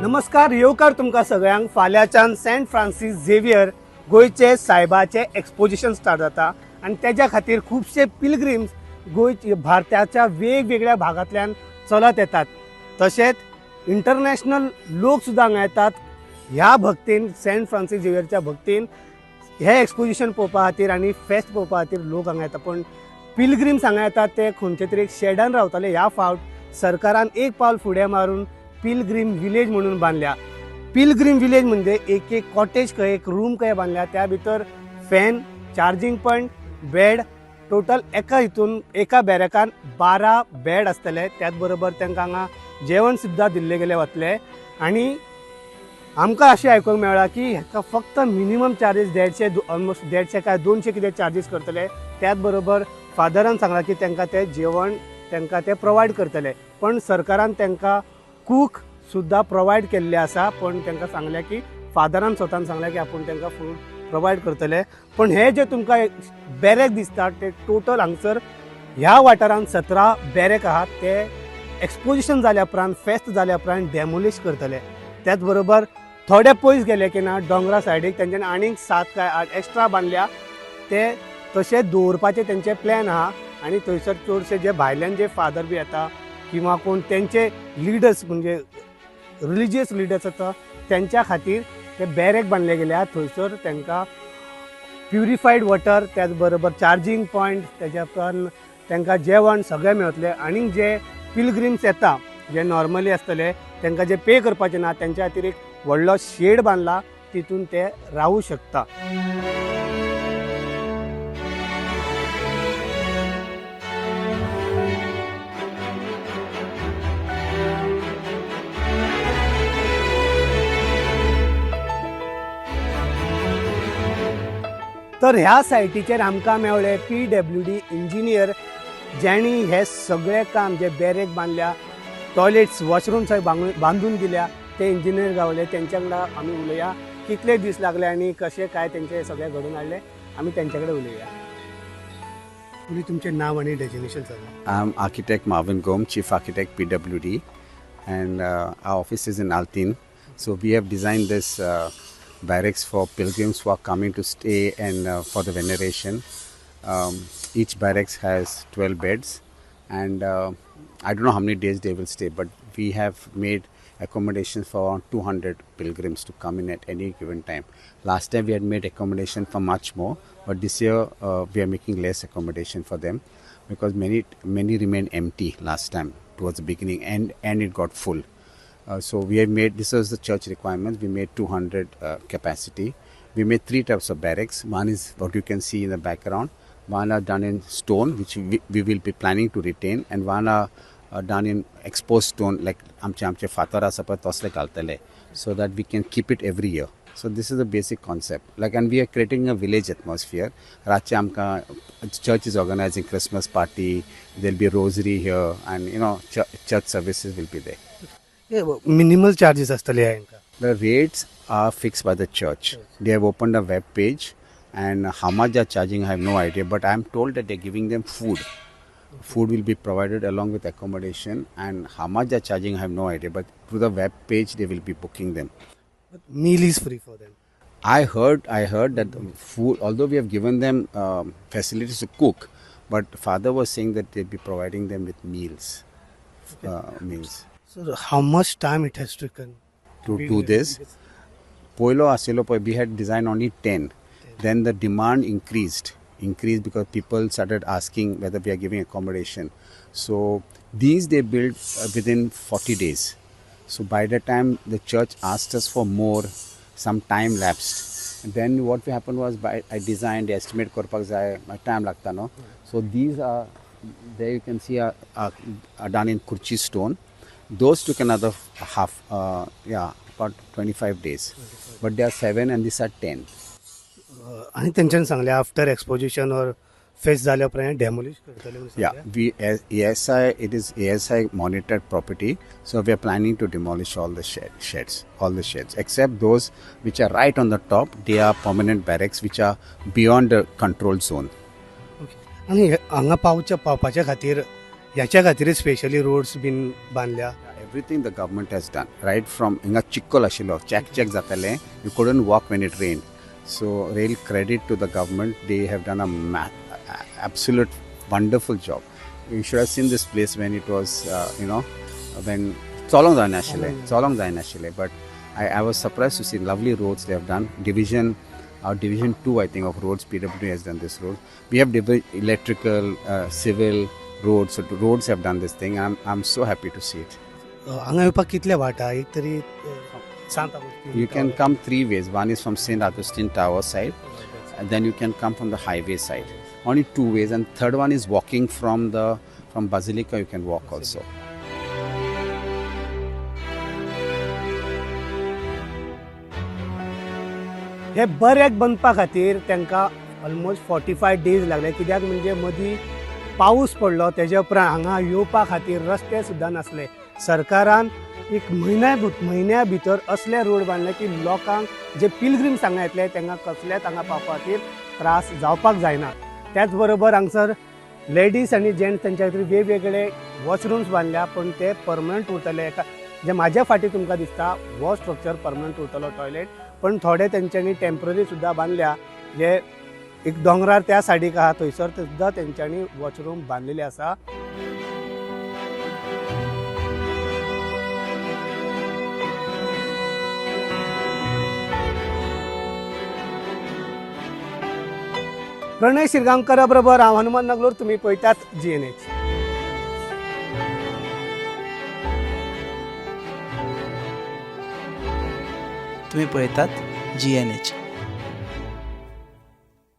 नमस्कार, येवकार तुमकां सगळ्यांक. फाल्यांच्यान सेंट फ्रांसीस झेवियर गोंयचे सायबाचे एक्सपोजिशन स्टार्ट जाता आनी तेज्या खातीर खुबशे पिलग्रिम्स गोंय भारताच्या वेगवेगळ्या भागांतल्यान चलत येतात. तशेंच इंटरनॅशनल लोक सुद्दां हांगा येतात. ह्या भक्तीन, सेंट फ्रांसीस झेवियरच्या भक्तीन हे एक्सपोजिशन पळोवपा खातीर आनी फेस्त पळोवपा खातीर लोक हांगा येता. पूण पिलग्रिम्स हांगा येतात ते खंयचे तरी एक शेडान रावताले. ह्या फावट सरकारान एक पावल फुडें मारून पिलग्रीम विलेज म्हणून बांदल्या. पिलग्रीम विलेज म्हणजे एक एक कॉटेज खंय, एक रूम खंय बांदल्या. त्या भितर fan, charging point, bed, total एका हितून एका बॅरकान 12 बेड आसतले. त्याच बरोबर तांकां हांगा जेवण सुद्दां दिल्ले गेले वतले. आनी आमकां अशें आयकूंक मेळ्ळां की हाका फक्त मिनिमम चार्जीस 150, ऑलमोस्ट 150 काय 200 कितें चार्जीस करतले. त्याच बरोबर फादरान सांगलां की तांकां तें जेवण तांकां ते प्रोवायड करतले. पण सरकारान तांकां कूक सुद्दां प्रोवायड केल्ले आसा. पण तांकां सांगलें की फादरान स्वतान सांगलें की आपूण तांकां फूड प्रोवायड करतले. पण हे जे तुमकां बॅरेक दिसता ते टोटल हांगसर ह्या वाठारांत 17 बॅरेक आहात. ते एक्सपोजिशन जाल्या उपरांत, फेस्त जाल्या उपरांत डेमोलिश करतले. त्याच बरोबर थोडे पयस गेले की ना दोंगरा सायडीक तेंच्यांनी आनीक 7 काय 8 एक्स्ट्रा बांदल्या. ते तशें दवरपाचे तेंचे प्लॅन आहा. आनी थंयसर चडशे जे भायल्यान जे फादर बी येता किंवा कोण तेंचे लिडर्स म्हणजे रिलिजियस लिडर्स आसा तेंच्या खातीर ते बॅरेक बांदले गेले आहा. थंयसर तांकां प्युरिफायड वॉटर, त्याच बरोबर चार्जींग पॉयंट, तेज्या उपरांत तांकां जेवण सगळें मेळटलें. आनी जे पिलग्रिम्स येता जे नॉर्मली आसतले तांकां जे पे करपाचे ना तेंच्या खातीर एक व्हडलो शेड बांदला, तितून ते रावू शकता. तर ह्या सायटीचेर आमकां मेवळे PWD engineer ज्यांनी हे सगळे काम जे बॅरेक बांदल्या, टॉयलेट्स, वॉशरूम्स बांदून दिल्या, ते इंजिनियर गावले. तेंच्या वांगडा आमी उलोवया कितले दीस लागले आनी कशें काय तेंचे सगळें घडोवन हाडलें. आमी तेंचे कडेन उलोवया. तुमी तुमचें नांव आनी डेजिग्नेशन सांगा. I am architect Marvin Gomes, chief architect PWD, and our office is in Altinho. So we have designed this barracks for pilgrims who are coming to stay and for the veneration. Each barracks has 12 beds, and I don't know how many days they will stay, but we have made accommodations for around 200 pilgrims to come in at any given time. Last time we had made accommodation for much more, but this year we are making less accommodation for them because many, many remained empty last time towards the beginning, and it got full. So we have made, this was the church requirements, we made 200 capacity. We made 3 types of barracks. One is what you can see in the background. One are done in stone, which we will be planning to retain, and one are done in exposed stone, like आमचे आमचे फातर आसा पळय तसले घालतले, so that we can keep it every year. So this is the basic concept. And we are creating a village atmosphere. रातचे आमकां church is organizing Christmas party, there will be rosary here, and church services will be there. Minimal charges आसतले हांकां. The rates are fixed by the church. They have opened a web page, and how much they are charging I have no idea, but I am told that they are giving them food. Food will be provided along with accommodation, and how much they are charging I have no idea, but through the web page they will be booking them. But meal is free for them. I heard that the food, although we have given them facilities to cook, but father was saying that they'll be providing them with meals. Meals. So how much time it has taken to do this? Poilo asilo poi, we had designed only 10. Then the demand increased because people started asking whether we are giving accommodation. So these they built within 40 days. So by the time the church asked us for more, some time lapsed. And then what happened was, by I designed the estimate korpak jai, my time lagta no. So these are, there you can see are done in Kurchi stone. Those took another half, yeah, about 25 days. But they are 7 and these are 10. आनी तेंच्यान सांगलें after exposition और fest जाल्या उपरांत demolish करतले म्हणून Yeah, सांगलें. we as ASI, it is ASI monitored property, so we are planning to demolish all the sheds, all the sheds except those which are right on the top. They are permanent barracks which are beyond the control zone. Okay. आनी हांगा पावपाच्या खातीर ह्याच्या खातीर specially roads बीन बांदल्या. Everything the government has done, right from हिंगा चिक्कोल आशिल्लो, check check जातालें, you couldn't walk when it rain. So real credit to the government, they have done a absolute wonderful job. You should have seen this place when it was when चलोंक जायनाशिल्लें, चलोंक जायनाशिल्लें. But I was surprised to see lovely roads they have done. Division, our Division 2, I think, of roads, PWD has done this road. We have electrical, civil, roads. So the roads have done this thing. I'm so happy to see it. हांगा येवपाक कितले वाट आहा? एक तरी सांत Augustine. You can come three ways. One is from St. Augustine Tower side, and then you can come from the highway side. Only two ways, and third one is walking from Basilica. You can walk also. हे बऱ्याक बांदपा खातीर तांकां almost 45 days लागले, कित्याक म्हणजे मदीं पावस पडलो, तेज्या उपरांत हांगा येवपा खातीर रस्ते सुद्दां नासले. सरकारान एक म्हयन्या भितर असले रोड बांदले की लोकांक जे पिलग्रीम्स हांगा येतले तांकां कसलेच हांगा पावपा खातीर त्रास जावपाक जायना. त्याच बरोबर हांगसर लेडीज आनी जेंट्स तेंच्या खातीर वेगवेगळे वॉशरूम्स बांदल्या, पूण ते परमनंट उरतले. एका जे म्हाज्या फाटीं तुमकां दिसता हो स्ट्रक्चर परमनंट उरतलो टॉयलेट, पण थोडे तेंच्यांनी टेम्पररी सुद्दां बांदल्या, जे एक दोंगरार त्या सायडीक आहा थंयसर सुद्दां तेंच्यांनी वॉशरूम बांदलेले आसा. प्रणय शिरगांवकरा बरोबर हांव हनुमान नागलोर, तुमी पळयतात GNH. तुमी पळयतात GNH.